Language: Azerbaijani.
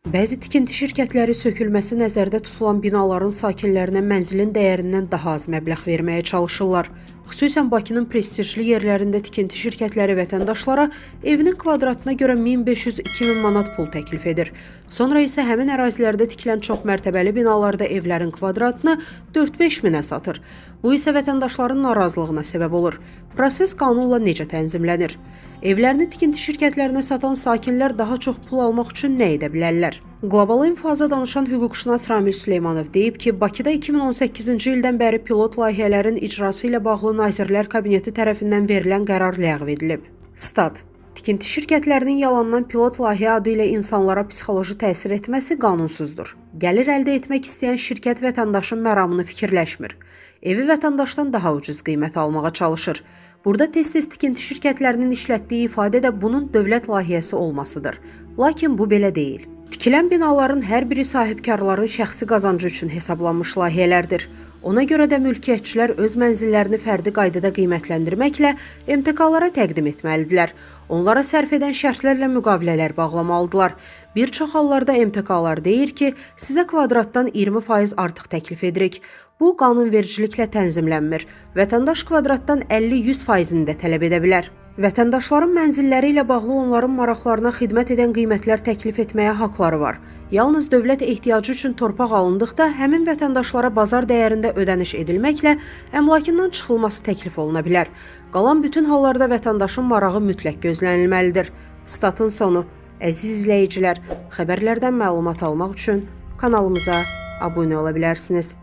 Bəzi tikinti şirkətləri sökülməsi nəzərdə tutulan binaların sakinlərinə mənzilin dəyərindən daha az məbləğ verməyə çalışırlar. Xüsusən Bakının prestijli yerlərində tikinti şirkətləri vətəndaşlara evinin kvadratına görə 1500-2000 manat pul təklif edir. Sonra isə həmin ərazilərdə tikilən çoxmərtəbəli binalarda evlərin kvadratını 4-5 minə satır. Bu isə vətəndaşların narazılığına səbəb olur. Proses qanunla necə tənzimlənir? Evlərini tikinti şirkətlərinə satan sakinlər daha çox pul almaq üçün nə edə bilərlər? Qlobal İnfaza danışan hüquqşünas Ramil Süleymanov deyib ki, Bakıda 2018-ci ildən bəri pilot layihələrin icrası ilə bağlı Nazirlər Kabineti tərəfindən verilən qərar ləğv edilib. Stat: Tikinti şirkətlərinin yalandan pilot layihə adı ilə insanlara psixoloji təsir etməsi qanunsuzdur. Gəlir əldə etmək istəyən şirkət vətəndaşın məramını fikirləşmir. Evi vətəndaşdan daha ucuz qiymətə almağa çalışır. Burada tez-tez tikinti şirkətlərinin işlətdiyi ifadə də bunun dövlət layihəsi olmasıdır. Lakin bu belə deyil. Tikilən binaların hər biri sahibkarların şəxsi qazancı üçün hesablanmış layihələrdir. Ona görə də mülkiyyətçilər öz mənzillərini fərdi qaydada qiymətləndirməklə MTK-lara təqdim etməlidirlər. Onlara sərf edən şərtlərlə müqavilələr bağlamalıdırlar. Bir çox hallarda MTK-lar deyir ki, sizə kvadratdan 20% artıq təklif edirik. Bu qanunvericiliklə tənzimlənmir. Vətəndaş kvadratdan 50-100 faizini də tələb edə bilər. Vətəndaşların mənzilləri ilə bağlı onların maraqlarına xidmət edən qiymətlər təklif etməyə haqları var. Yalnız dövlət ehtiyacı üçün torpaq alındıqda həmin vətəndaşlara bazar dəyərində ödəniş edilməklə əmlakından çıxılması təklif oluna bilər. Qalan bütün hallarda vətəndaşın marağı mütləq gözlənilməlidir. Statın sonu. Əziz izləyicilər, xəbərlərdən məlumat almaq üçün kanalımıza abunə ola bilərsiniz.